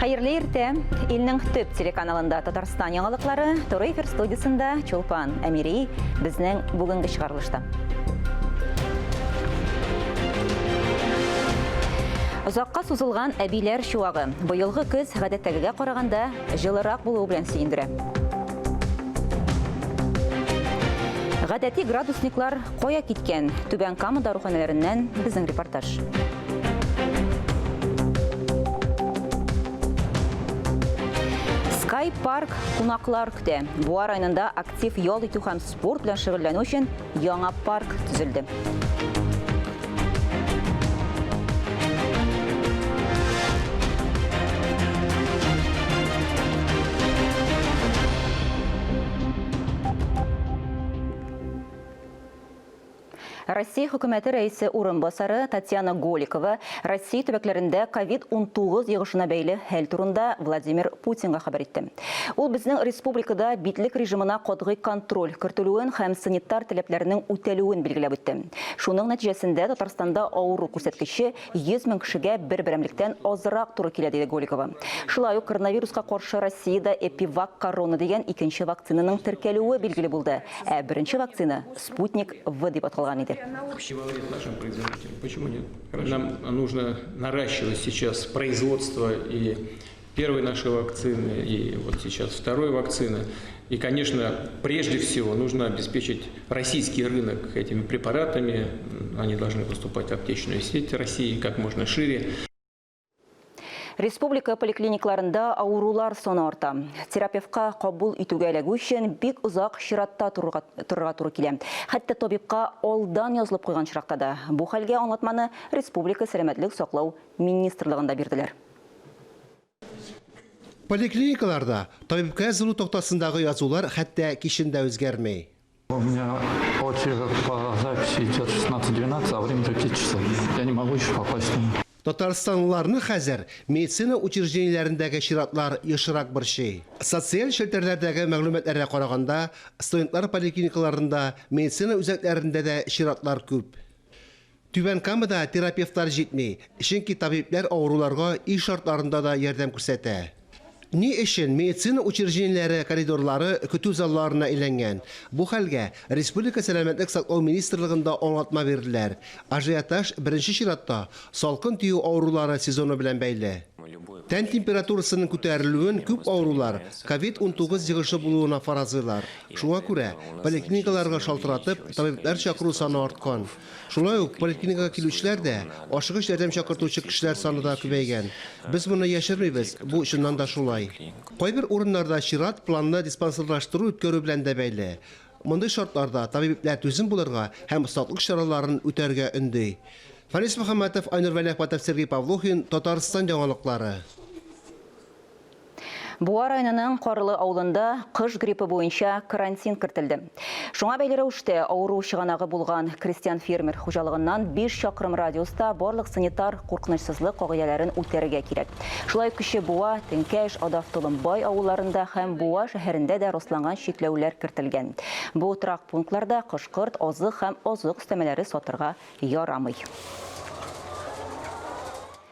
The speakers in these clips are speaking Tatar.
Хәерле иртә! Илнең төп телеканалында Татарстан яңалыклары, туры эфир студиясендә Чулпан Әмири безнең бүгенге чыгарылышта. Озакка сузылган әбиләр чуагы быелгы көз гадәттәгегә караганда җылырак булуы белән сөендерә. Гадәти градусниклар кая киткән? Түбән Кама даруханәләреннән безнең репортаж. Sky Park кунаклар көтә. Буа районында актив ял итү һәм спорт белән шөгыльләнү өчен яңа парк төзелде. Россия хөкүмәте рәисе урынбасары Татьяна Голикова Россия төбәкләрендә COVID-19 йогышына бәйле хәл турында Владимир Путинга хәбәр итте. Ул безнең республикада битлек режимына катгый контроль кертелүен һәм санитар таләпләрнең үтәлүен билгеләп үтте. Шуның нәтиҗәсендә Татарстанда авыру күрсәткече 100 мең кешегә бер берәмлектән азрак туры килә, диде Голикова. Шулай ук коронавируска каршы Россиядә ЭпиВакКорона дигән икенче вакцинаның теркәлүе билгеле булды. Ә беренче вакцина Спутник В дип аталган иде. Почему нет? Нам нужно наращивать сейчас производство и первой нашей вакцины, и вот сейчас второй вакцины. И, конечно, прежде всего нужно обеспечить российский рынок этими препаратами. Они должны поступать в аптечную сеть России как можно шире. Республика поликлиникларында авырулар саны арта. Терапевтка кабул итүгә эләгү өчен бик озак чиратта торырга, торырга туры килә. Хәтта табибка алдан язылып куйган очракта да. Бу хәлгә аңлатманы республика сәламәтлек саклау министрлыгында бирделәр. Поликлиникаларда табибка язылу тактасындагы язулар хәтта кичен дә үзгәрми. У меня очередь по записи идет 16:12, а время уже 5 часов. Я не могу еще попасть. Татарстанлыларны хәзер медицина учреждениеләрендәге чиратлар ешрак борчый. Социаль челтәрләрдәге мәгълүматларга караганда, студентлар поликлиникаларында, медицина үзәкләрендә дә чиратлар күп. Түбән Камада терапевтлар җитми, чөнки табибләр авыруларга өй шартларында да ярдәм күрсәтә. Ни өчен медицина учреждениеләре коридорлары көтү залларына әйләнгән? Бу хәлгә республика Сәламәтлек саклау министрлыгында аңлатма бирделәр. Ажиотаж, беренче чиратта, салкын тию авырулары сезоны белән бәйле. Тән температурасының күтәрелүен күп авырулар ковид-19 йогышы булуына фаразлыйлар. Шуңа күрә, поликлиникаларга шалтыратып, табиблар чакыру саны арткан. Шулай ук поликлиникага килүчеләр дә, ашыгыч ярдәм чакыртучы кешеләр саны да күбәйгән. Без моны яшермибез, бу чыннан да шулай. Кайбер урыннарда чират планлы диспансерлаштыру үткәрү белән дә бәйле. Мондый шартларда табибләр түзем булырга һәм саклык чараларын үтәргә өнди. Фәнис Мөхәммәтов, Айнур Вәлиәхмәтов, Сергей Павлухин, Татарстан яңалыклары. Буа районының Карлы авылында кош гриппы буенча карантин кертелде. Шуңа бәйле рәвештә авыру чыганагы булган крестьян-фермер хуҗалыгыннан 5 чакрым радиуста барлык санитар куркынычсызлык кагыйдәләрен үтәргә кирәк. Шулай ук Кече Буа, Теңкәш, Адав Толымбай авылларында һәм Буа шәһәрендә дә расланган чикләүләр кертелгән. Бу торак пунктларда кош-корт, азык һәм азык өстәмәләре сатырга ярамый.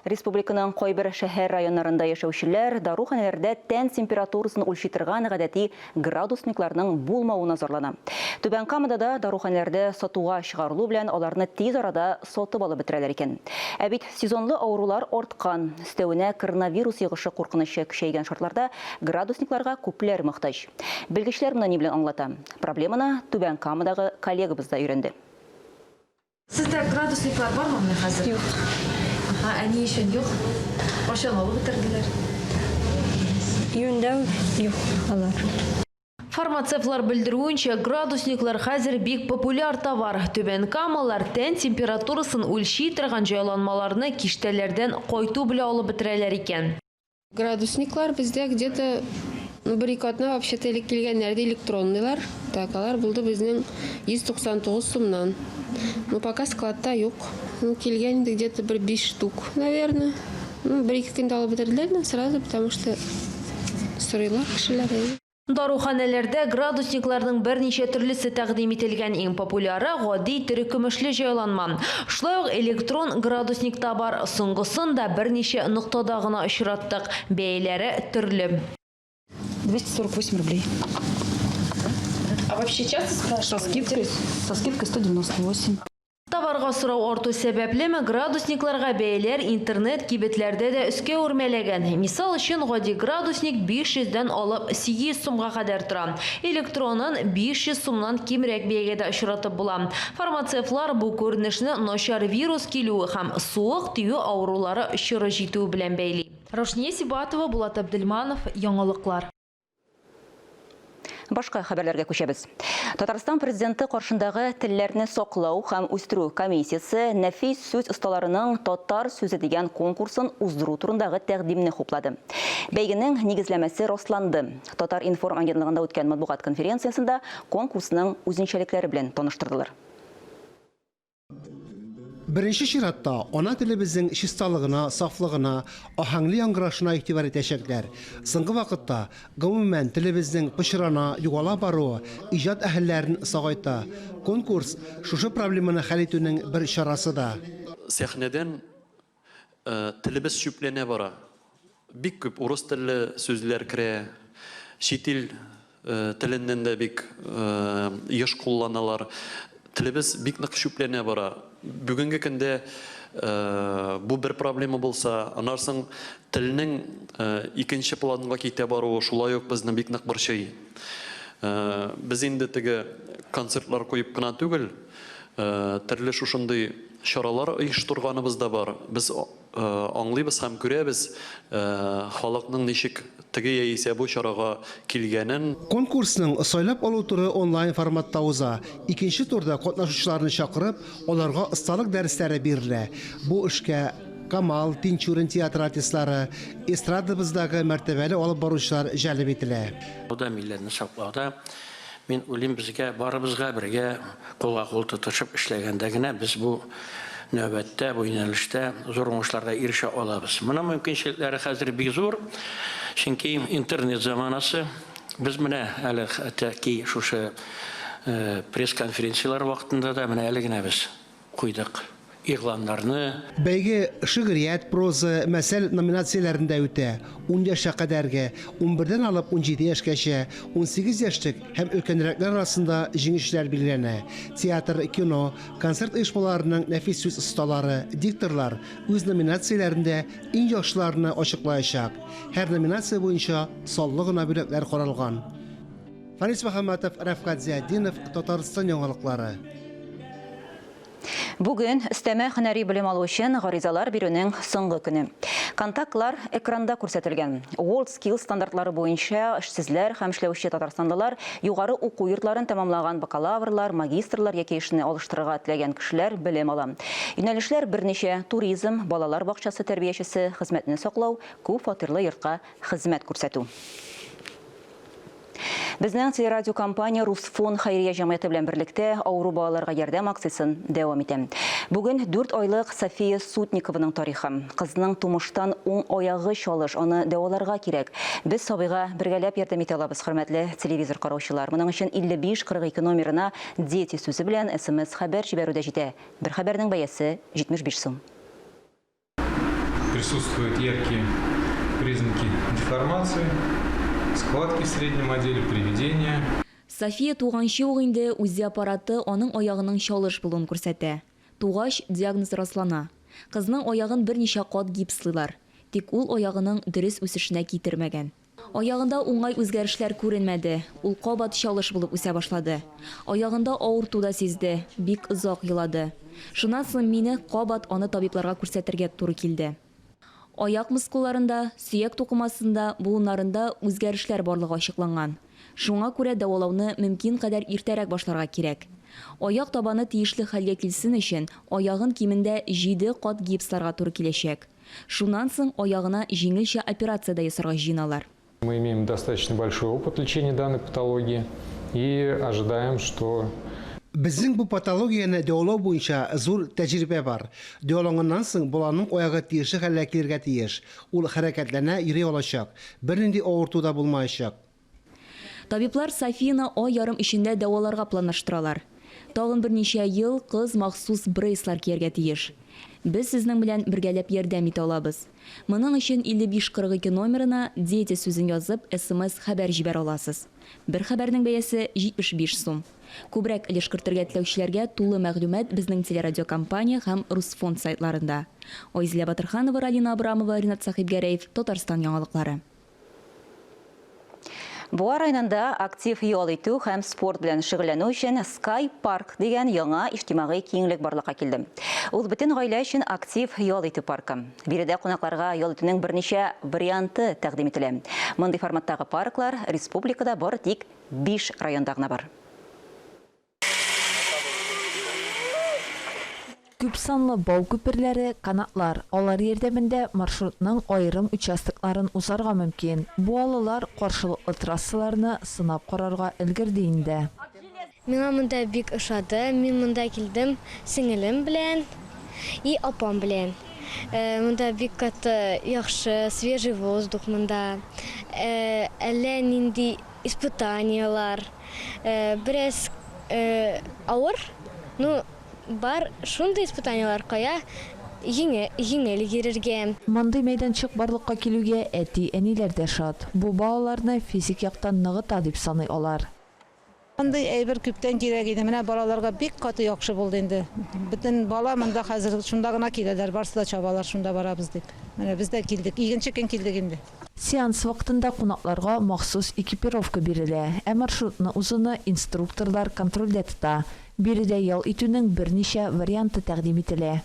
Республиканың кайбер шәһәр-районнарында яшәүчеләр даруханәләрдә тән температурасын үлчи торган гадәти градусникларның булмавына зарлана. Түбән Камада да даруханәләрдә сатуга чыгарылу белән аларны тиз арада сатып алып бетерәләр икән. Ә бит сезонлы авырулар арткан, өстәвенә коронавирус йогышы куркынычы көчәйгән шартларда градусникларга күпләр мохтаҗ. Белгечләр моны ни белән аңлата? Проблеманы Түбән Камадагы коллегабыз да өйрәнде. Сездә градусниклар бармы менә хәзер? Юк. Аһа, ә ни өчен юк? Кайчан алып бетерделәр? Июньдә үк юк алар. Фармацевтлар белдерүенчә, градусниклар хәзер бик популяр товар. Түбән Камалар тән температурасын үлчи торган җайланмаларны киштәләрдән кайту белән алып бетерәләр икән. Градусниклар бездә где-то ну, бер-ике атна вообще-то элек килгәннәр иде, электронныйлар. Так, алар булды безнең 199 сумнан. Ну, пока складта юк. Ну, килгән инде где-то бер 5 штук, наверное. Ну, бер-ике көндә алып бетерделәр, но сразу, потому что сорыйлар кешеләр. Даруханәләрдә градусникларның берничә төрлесе тәкъдим ителгән. Иң популяры гади терекөмешле җайланма. Шулай ук электрон градусник та бар. Соңгысын да берничә ноктада гына очраттык. Бәяләре төрле. 248 рублей. А вообще часто спрашивают? Со скидкой 198. Товарга сорау арту сәбәплеме, градусникларга бәяләр интернет кибетләрдә дә өскә үрмәләгән. Мисал өчен, гади градусник 500дән алып 800 сумга кадәр тора. Электронын 500 сумнан кимрәк бәягә дә очратып була. Фармацевтлар бу күренешне начар вирус килүе һәм суык тию авырулары чоры җитүе белән бәйли. Рошния Сибатова, Булат Абделманов, Яңалыклар. Башка хәбәрләргә күчәбез. Татарстан президенты каршындагы телләрне саклау һәм үстерү комиссиясе нәфис сүз осталарының «Татар сүзе» дигән конкурсын уздыру турындагы тәкъдимне хуплады. Бәйгенең нигезләмәсе расланды. Татар информ агентлыгында үткән матбугат конференциясендә конкурсның үзенчәлекләре белән таныштырдылар. Беренче чиратта ана телебезнең чисталыгына, сафлыгына, аһәңле яңгырашына игътибар итәчәкләр. Соңгы вакытта, гомумән, телебезнең пычрана, югала баруы иҗат әһелләрен сагайта. Конкурс шушы проблеманы хәл итүнең бер чарасы да. Сәхнәдән телебез чүпләнә бара. Бик күп урыс телле сүзләр керә, чит ил теленнән дә бик еш кулланалар. Телебез бик нык чүпләнә бара. Бүгенге көндә бу бер проблема булса, аннан соң телнең икенче планга китә баруы шулай ук безне бик нык борчый. Без инде теге концертлар куеп кына түгел, төрле шушындый чаралар оештырганыбыз да бар. Без аңлыйбыз һәм күрәбез халыкның ничек теге яисә бу чарага килгәнен. Конкурсның сайлап алу туры онлайн форматта уза. Икенче турда катнашучыларны чакырып, аларга осталык дәресләре бирелә. Бу эшкә Камал, Тинчурин театр артистлары, эстрадабыздагы мәртәбәле алып баручылар җәлеп ителә. Да милләтне саклауда, мин уйлыйм, безгә барыбызга бергә кулга кул тотышып эшләгәндә генә без бу нәүбәттә, бу юнәлештә зур уңышларга ирешә алабыз. Моның мөмкинчелекләре хәзер бик зур, чөнки интернет заманасы. Без менә әле хәтта ки шушы пресс-конференцияләр вакытында да менә әле генә без куйдык игъланнарны. Бәйге шигърият, проза, мәсәл номинацияләрендә үтә. 10 яшькә кадәрге, 11дән алып 17 яшькәчә, 18 яшьлек һәм өлкәнрәкләр арасында җиңүчеләр билгеләнә. Театр, кино, концерт оешмаларының нәфис сүз осталары, дикторлар үз номинацияләрендә иң яхшыларны ачыклаячак. Һәр номинация буенча саллы гына бүләкләр каралган. Фарис Мөхәммәтов, Рәфкать Зиятдинов, Татарстан яңалыклары. Бүген өстәмә һөнәри белем алу өчен гаризалар бирүнең соңгы көне. Контактлар экранда күрсәтелгән. World Skills стандартлары буенча эшсезләр һәм эшләүче татарстанлылар, югары уку йортларын тәмамлаган бакалаврлар, магистрлар яки эшне алыштырырга теләгән кешеләр белем ала. Юнәлешләр берничә: туризм, балалар бакчасы тәрбиячесе, хезмәтне саклау, күп фатирлы йортка хезмәт күрсәтү. Безнең телерадиокомпания Русфон хәйрия җәмгыяте белән берлектә авыру балаларга ярдәм акциясен дәвам итә. Бүген 4 айлык София Сутникованың тарихы. Кызның тумыштан уң аягы чалыш, аны дәваларга кирәк. Без сабыйга бергәләп ярдәм итә алабыз, хөрмәтле телевизор караучылар. Моның өчен 55 42 номерына «Дети» сүзе белән SMS хәбәр җибәрү дә җитә. Бер хәбәрнең бәясе 75 сум. Присутствуют яркие признаки деформации, складки в среднем отделе, приведения. София туганчы ук инде УЗИ аппараты аның аягының чалыш булуын күрсәтә. Тугач, диагноз раслана. Кызның аягын берничә кат гипслыйлар. Тик ул аягының дөрес үсешенә китермәгән. Аягында уңай үзгәрешләр күренмәде. Ул кабат чалыш булып үсә башлады. Аягында авырту да сизде, бик озак елады. Шуннан соң мине кабат аны табибларга күрсәтергә туры килде. Аяк мускулларында, сөяк тукымасында, буыннарында үзгәрешләр барлыгы ачыкланган. Шуңа күрә дәвалауны мөмкин кадәр иртәрәк башларга кирәк. Аяк табаны тиешле хәлгә килсен өчен, аягын кимендә 7 кат гипсларга туры киләчәк. Шуннан соң аягына җиңелчә операция дә ясарга җыеналар. Мы имеем достаточно большой опыт лечения данной патологии и ожидаем, что Безнең бу патологияне дәвалау буенча зур тәҗрибә бар. Дәваланганнан соң баланың аягы тиешле хәлгә килергә тиеш. Ул хәрәкәтләнә, йөри алачак. Бернинди авырту да булмаячак. Табиблар Софияны ай ярым эчендә дәваларга планлаштыралар. Тагын берничә ел кыз махсус брейслар кияргә тиеш. Без сезнең белән бергәләп ярдәм итә алабыз. Моның өчен 5542 номерына Дети сүзен язып, смс-хәбәр җибәрә аласыз. Бер хәбәрнең бәясе 75 сум. Күбрәк өлеш кертергә теләүчеләргә тулы мәгълүмат безнең телерадиокомпания һәм Русфонд сайтларында. Айзилә Батырханова, Ралина Абрамова, Ринат Сәхибгәрәев, Татарстан яңалыклары. Буа районында актив ял итү һәм спорт белән шөгыльләнү өчен Sky Park дигән яңа иҗтимагый киңлек барлыкка килде. Ул бөтен гаилә өчен актив ял итү паркы. Биредә кунакларга ял итүнең берничә варианты тәкъдим ителә. Мондый форматтагы парклар республикада бары тик 5 районда гына бар. Күпсанлы бау күперләре, канатлар. Алар ярдәмендә маршрутның аерым участокларын узарга мөмкин. Буалылар каршылыклы трассаларны сынап карарга өлгерде инде. Миңа монда бик ошады. Мин монда килдем сеңелем белән и апам белән. Монда бик каты яхшы, свежий воздух монда. Әллә нинди испытаниелар. Бераз авыр, ну бар шундый испытаниелар, кая җиңел йөрергә. Мондый мәйданчык барлыкка килүгә әти-әниләр дә шат. Бу балаларны физик яктан ныгыта, дип саный алар. Мондый әйбер күптән кирәк иде. Менә балаларга бик каты яхшы булды инде. Бөтен бала монда хәзер шунда гына киләләр, барысы да чабалар, шунда барабыз дип. Менә без дә килдек. Икенче көн килдек инде. Сеанс вакытында кунакларга махсус экипировка бирелә, ә маршрутны узуны инструкторлар контрольдә тота. Биредә ял итүнең берничә варианты тәкъдим ителә.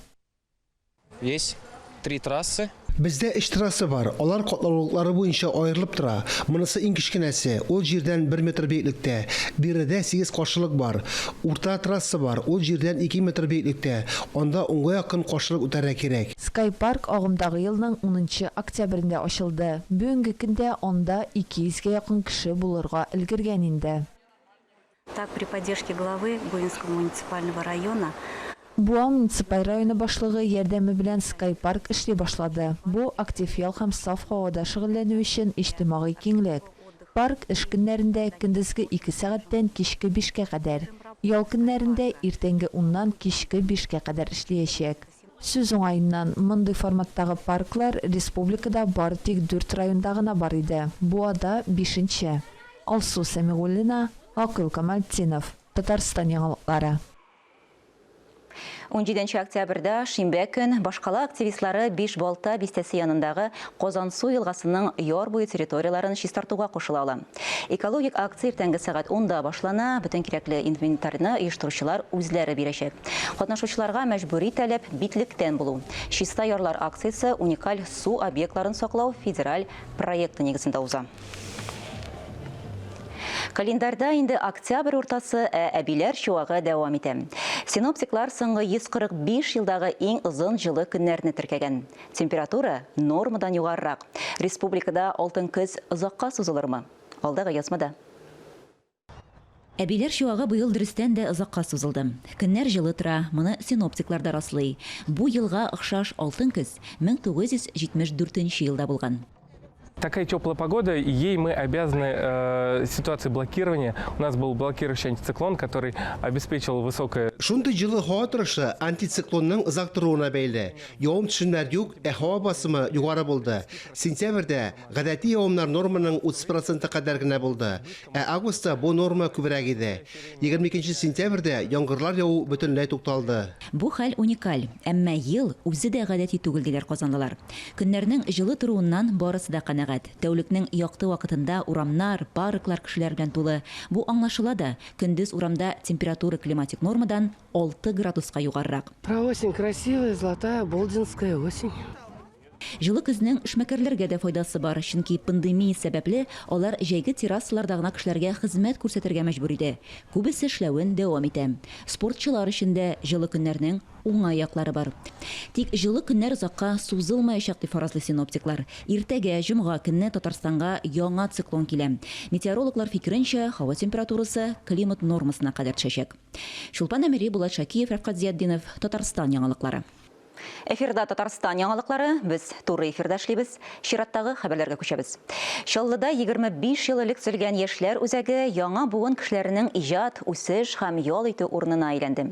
Есть три трассы. Бездә өч трасса бар, алар катлаулылыклары буенча аерылып тора. Монысы иң кечкенәсе, ул җирдән бер метр биеклектә. Биредә сигез каршылык бар. Урта трасса бар, ул җирдән ике метр биеклектә. Анда унга якын каршылык үтәргә кирәк. Скай-парк агымдагы елның унынчы октябрендә ачылды. Бүгенге көндә анда 200 гә якын кеше булырга өлгергән инде. Так, при поддержке главы Буинского муниципального района Буа муниципаль районы башлыгы ярдәме белән Скай-парк эшли башлады. Бу, актив ял һәм саф һавада шөгыльләнү өчен иҗтимагый киңлек. Парк эш көннәрендә көндезге ике сәгатьтән кичке бишкә кадәр, ял көннәрендә иртәнге уннан кичке бишкә кадәр эшлиячәк. Сүз уңаеннан, мондый форматтагы парклар республикада бары тик дүрт районда гына бар иде, Буада, бишенче. Алсу Сәмигуллина, Акыл Камалтдинов, Татарстан яңалыклары. 17 октябрьдә, шимбә көн, башкала активистлары Бишбалта бистәсе янындагы Казансу елгасының яр буе территорияләрен чистартуга кушыла ала. Экологик акция иртәнге сәгать унда башлана, бөтен кирәкле инвентарьны оештыручылар үзләре бирәчәк. Катнашучыларга мәҗбүри таләп, битлектән булу. Чиста ярлар акциясе уникаль су объектларын саклау федераль проекты нигезендә уза. Календарьда инде октябрь уртасы, ә әбиләр чуагы дәвам итә. Синоптиклар соңгы 145 елдагы иң озын җылы көннәрне теркәгән. Температура нормадан югарырак. Республикада алтын көз озакка сузылырмы? Алдагы язмада. Әбиләр чуагы быел дөрестән дә озакка сузылды. Көннәр җылы тора, моны синоптиклар да раслый. Бу елга охшаш алтын көз 1974 елда булган. Такая теплая погода, ей мы обязаны ситуации блокирования. У нас был блокирующий антициклон, который обеспечил высокое... Шундый җылы һава торышы антициклонның озак торуына бәйле. Явым-төшемнәр юк, ә һава басымы югары булды. Сентябрьдә гадәти явымнар норманың 30 проценты кадәр генә булды. Ә августта бу норма күбрәк иде. 22 сентябрьдә яңгырлар яву бөтенләй тукталды. Бу хәл уникаль, әмма ел үзе дә гадәти түгел, диләр казанлылар. Көннәрнең җылы торуыннан барысы да канәгать. Тәүлекнең якты вакытында урамнар, парклар кешеләр белән тулы. Бу аңлашыла да, көндез урамда температура климатик нормадан 6 градуска югарырак. Про осень красивая, золотая, болдинская осень. Җылы көзнең эшмәкәрләргә дә файдасы бар, чөнки пандемия сәбәпле алар җәйге террасаларда гына кешеләргә хезмәт күрсәтергә мәҗбүр иде. Күбесе эшләвен дәвам итә. Спортчылар өчен дә җылы көннәрнең уңай яклары бар. Тик җылы көннәр озакка сузылмаячак, дип фаразлый синоптиклар. Иртәгә, җомга көнне Татарстанга яңа циклон килә. Метеорологлар фикеренчә, һава температурасы климат нормасына кадәр төшәчәк. Чулпан Әмири, Булат Шакиев, Рәфкать Зиятдинов, Татарстан яңалыклары. Эфирда Татарстан яңалыклары, без туры эфирда эшлибез. Чираттагы хәбәрләргә күчәбез. Чаллыда 25 ел элек төзелгән яшьләр үзәге яңа буын кешеләренең иҗат, үсеш һәм ял итү урынына әйләнде.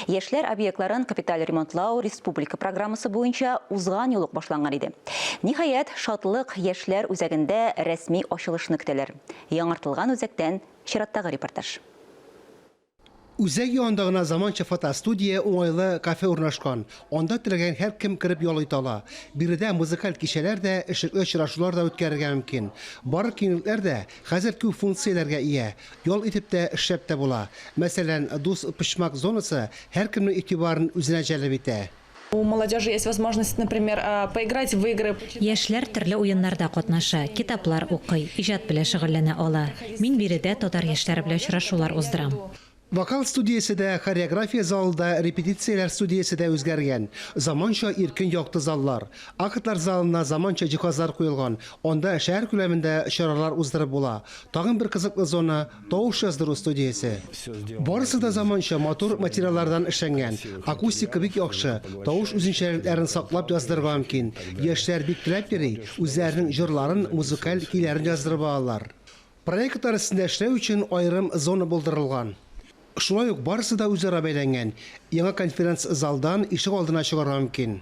Яшьләр объектларын капиталь ремонтлау республика программасы буенча узган ел ук башланган иде. Ниһаять, Шатлык яшьләр үзәгендә рәсми ачылышны көтәләр. Яңартылган үзәктән чираттагы репортаж. Үзәк янында гына заманча фотостудия, уңайлы кафе урнашкан. Анда теләгән һәркем кереп ял итә ала. Биредә музыкаль кичәләр дә, эшлекле очрашулар да үткәрергә мөмкин. Барлык киңлекләр дә хәзер күп функцияләргә ия. Ял итеп тә, эшләп тә була. Мәсәлән, Дус почмак зонасы һәркемнең игътибарын үзенә җәлеп итә. У молодежи есть возможность, например, поиграть в игры. Яшьләр төрле уеннарда катнаша, китаплар укый, иҗат белән шөгыльләнә ала. Мин биредә татар яшьләре белән очрашулар уздырам. Вокал студиясе дә, хореография залы да, репетицияләр студиясе дә үзгәргән. Заманча иркен якты заллар. Актлар залына заманча җиһазлар куелган, анда шәһәр күләмендә чаралар уздырып була. Тагын бер кызыклы зона, Тавыш яздыру студиясе. Барысы да заманча, матур материаллардан эшләнгән. Акустика бик яхшы, тавыш үзенчәлекләрен саклап яздырырга мөмкин. Яшьләр бик теләп йөри, үзләренең җырларын, музыкаль көйләрен яздырып алалар. Проектлар өстендә эшләү өчен аерым зона булдырылган. Шулай ук барысы да үзара бәйләнгән. Яңа конференц-залдан ишек алдына чыгарга мөмкин.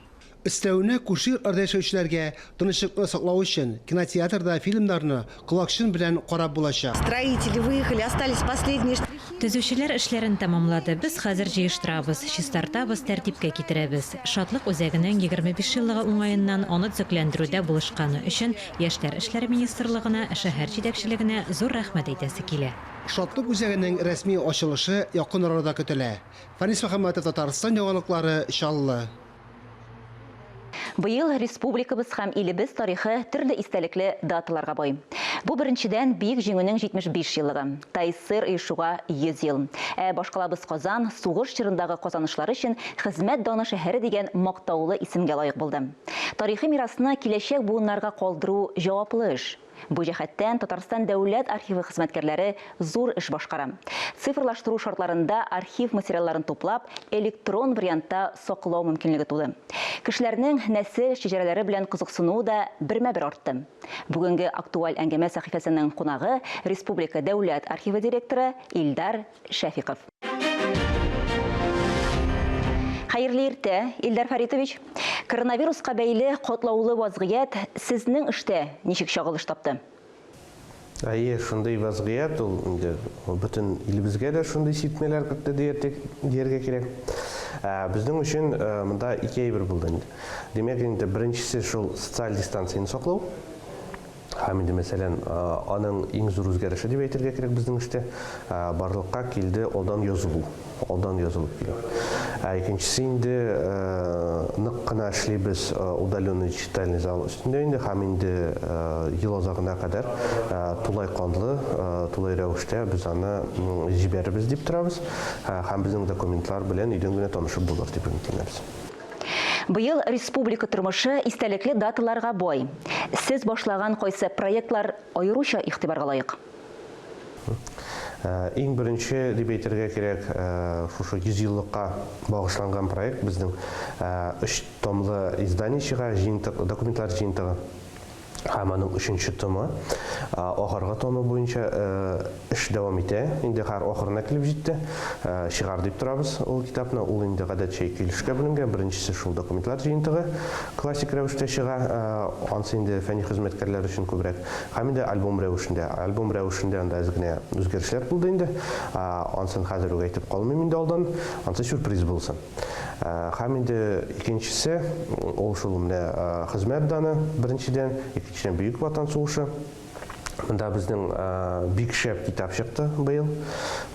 Өстәвенә, күрше йортларда яшәүчеләргә тынычлыкны саклау өчен, кинотеатрда фильмнарны колакчын белән карап булачак. Строители выехали, остались последние штрихи. Төзүчеләр эшләрен тәмамлады. Без хәзер җыештырабыз, чистартабыз, тәртипкә китерәбез. Шатлык үзәгенең 25 еллыгы уңаеннан аны төзекләндерүдә булышканы өчен Яшьләр эшләре министрлыгына, шәһәр җитәкчелегенә зур рәхмәт әйтәсе килә. Шатлык үзәгенең рәсми ачылышы якын арада көтелә. Фәнис Мөхәммәтов, Татарстан яңалыклары, Чаллы. Быел республикабыз һәм илебез тарихы төрле истәлекле даталарга бай. Бу, беренчедән, Бөек Җиңүнең 75 еллыгы, ТАССР оешуга 100 ел. Ә башкалабыз Казан сугыш чорындагы казанышлары өчен Хезмәт даны шәһәре дигән мактаулы исемгә лаек булды. Тарихи мирасны киләчәк буыннарга калдыру җаваплы эш. Бу җәһәттән Татарстан дәүләт архивы хезмәткәрләре зур эш башкара. Цифрлаштыру шартларында архив материалларын туплап, электрон вариантта саклау мөмкинлеге туды. Кешеләрнең нәсел шәҗәрәләре белән кызыксынуы да бермә-бер артты. Бүгенге актуаль әңгәмә сәхифәсенең кунагы, Республика дәүләт архивы директоры Илдар Шәфиков. Хәерле иртә, Илдар Фәритович. Коронавируска бәйле катлаулы вазгыять сезнең эштә ничек чагылыш тапты? Әйе, шундый вазгыять ул инде бөтен илебезгә дә шундый сиртмәләр кертте дияргә кирәк. Ә, безнең өчен монда ике әйбер булды инде. Димәк, инде беренчесе шул социаль дистанцияне саклау. Һәм инде, мәсәлән, аның иң зур үзгәреше дип әйтергә кирәк безнең эштә, барлыкка килде алдан язылу, алдан язылып килү. Ә икенчесе инде нык кына эшлибез удаленный читальный зал өстендә инде һәм инде ел азагына кадәр тулай канлы, тулай рәвештә без аны җибәрербез дип торабыз һәм безнең документлар белән өйдән генә танышып булыр дип өметләнәбез. Быел республика тормышы истәлекле даталарга бай. Сез башлаган кайсы проектлар аеруча игътибарга лаек? Иң беренче дип әйтергә кирәк, шушы 100 еллыкка багышланган проект безнең өч томлы издание чыга, җыентык, документлар җыентыгы. Һәм аның өченче томы, ахыргы томы буенча эш дәвам итә. Инде хәзер ахырына килеп җитте. Чыгар дип торабыз ул китапны. Ул инде гадәтчә ике өлешкә бүленгән. Беренчесе шул документлар җыентыгы классик рәвештә чыга. Ансы инде фәнни хезмәткәрләр өчен күбрәк. Һәм инде альбом рәвешендә. Альбом рәвешендә анда әз генә үзгәрешләр булды инде. Ансын хәзер үк әйтеп калмыйм инде алдан. Ансы сюрприз булсын. Һәм инде икенчесе, ул шул менә хезмәт даны, беренчедән, икенчедән Бөек Ватан сугышы. Монда безнең бик шәп китап чыкты быел.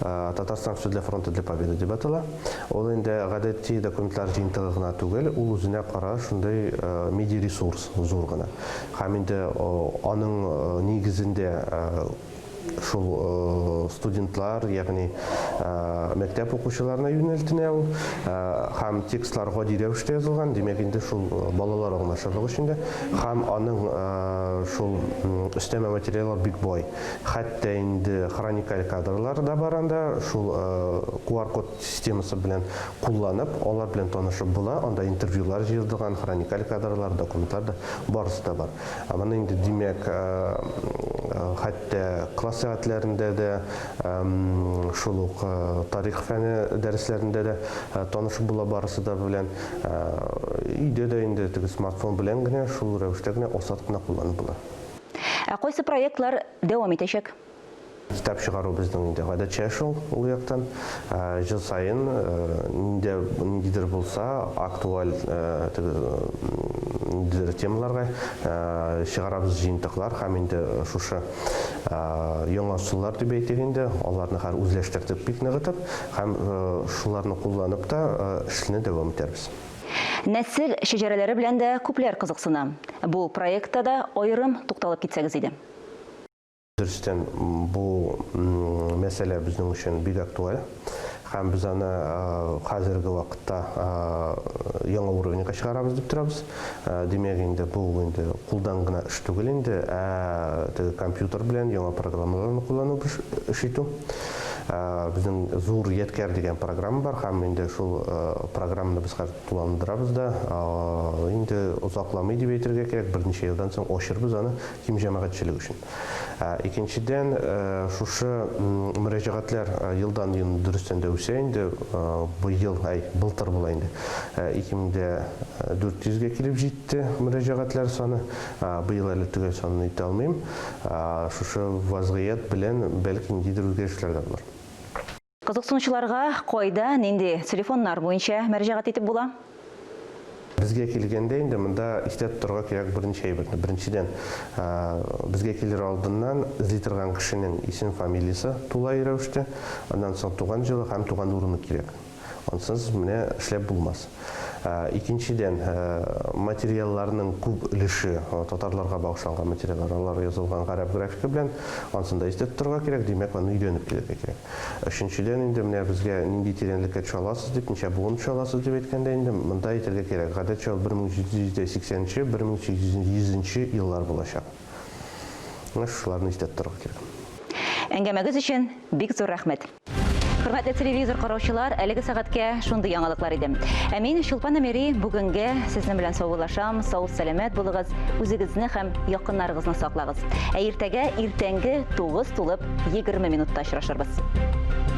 Татарстан все для фронта для победы дип атала. Ул инде гадәти документлар җыентыгы гына түгел, ул үзенә кара шундый медиаресурс зур гына. Һәм инде аның нигезендә шул студентлар, ягъни мәктәп укучыларына юнәлтенә ул. Һәм текстлар гади рәвештә язылган, димәк инде шул балалар аңлашырлык өчен дә. Һәм аның шул өстәмә материаллар бик бай. Хәтта инде хроникаль кадрлар да бар анда, шул QR-код системасы белән кулланып, алар белән танышып була. Анда интервьюлар җыелдыган, хроникаль кадрлар, документлар да, барысы да бар. Ә моны инде, димәк, хәтта класс сәгатьләрендә дә, шул ук тарих фәне дәресләрендә дә танышып була барысы да белән. Өйдә дә инде теге смартфон белән генә, шул рәвештә генә асат кына кулланып була. Ә кайсы проектлар дәвам итәчәк? Китап чыгару безнең инде гадәтчә шул ул яктан. Ел саен нинди ниндидер булса актуаль теге ниндидер темаларга чыгарабыз җыентыклар һәм инде шушы яңа ысуллар дип әйтик инде, аларны хәзер үзләштердек бик ныгытып һәм шуларны кулланып та эшне дәвам итәрбез. Нәсел шәҗәрәләре белән дә күпләр кызыксына. Бу проектта да аерым тукталып китсәгез иде. Дөрестән, бу мәсьәлә безнең өчен бик актуаль. Һәм без аны хәзерге вакытта яңа уровеньга чыгарабыз дип торабыз. Димәк, инде бу инде кулдан гына эш түгел инде, ә теге компьютер белән яңа программаларны куллану эш итү. Безнең зур Ядкәр дигән программа бар һәм инде шул программаны без хәзер тулыландырабыз да. Инде озакламый дип әйтергә кирәк, берничә елдан соң ачырбыз аны киң җәмәгатьчелек өчен. Икенчедән, шушы мөрәҗәгатьләр елдан-ел дөрестән дә үсә инде. Быел, әй, былтыр була инде, 2400 гә килеп җитте мөрәҗәгатьләр саны. Быел әле төгәл санын әйтә алмыйм. Шушы вазгыять белән бәлки ниндидер үзгәрешләр дә булыр. Кызыксынучыларга кайда, нинди телефоннар буенча мәрәҗәгать итеп була? Безгә килгәндә инде монда истә тотарга кирәк берничә әйберне. Беренчедән, безгә килер алдыннан эзли торган кешенең исем-фамилиясе тулай рәвештә, аннан соң туган җылы һәм туган урыны кирәк. Ансыз менә эшләп булмас. Икенчедән, материалларның күп өлеше татарларга багышланган материаллар, алар язылган гарәп графика белән, ансын да истә тотарга кирәк, димәк, аны өйрәнеп килергә кирәк. Өченчедән инде, менә безгә нинди тирәнлеккә төшә аласыз дип, ничә буын төшә аласыз дип әйткәндә инде, монда әйтергә кирәк, гадәтчә ул 1780 нче, 1800 нче еллар булачак. Менә шушыларны истә тотарга кирәк. Әңгәмәгез өчен бик зур рәхмәт. Хөрмәтле телевизор караучылар, әлеге сәгатькә шундый яңалыклар иде. Ә мин Чулпан Әмири бүгенгә сезнең белән саубуллашам. Сау сәламәт булыгыз, үзегезне һәм якыннарыгызны саклагыз. Ә иртәгә иртәнге 9 тулып 20 минутта очрашырбыз.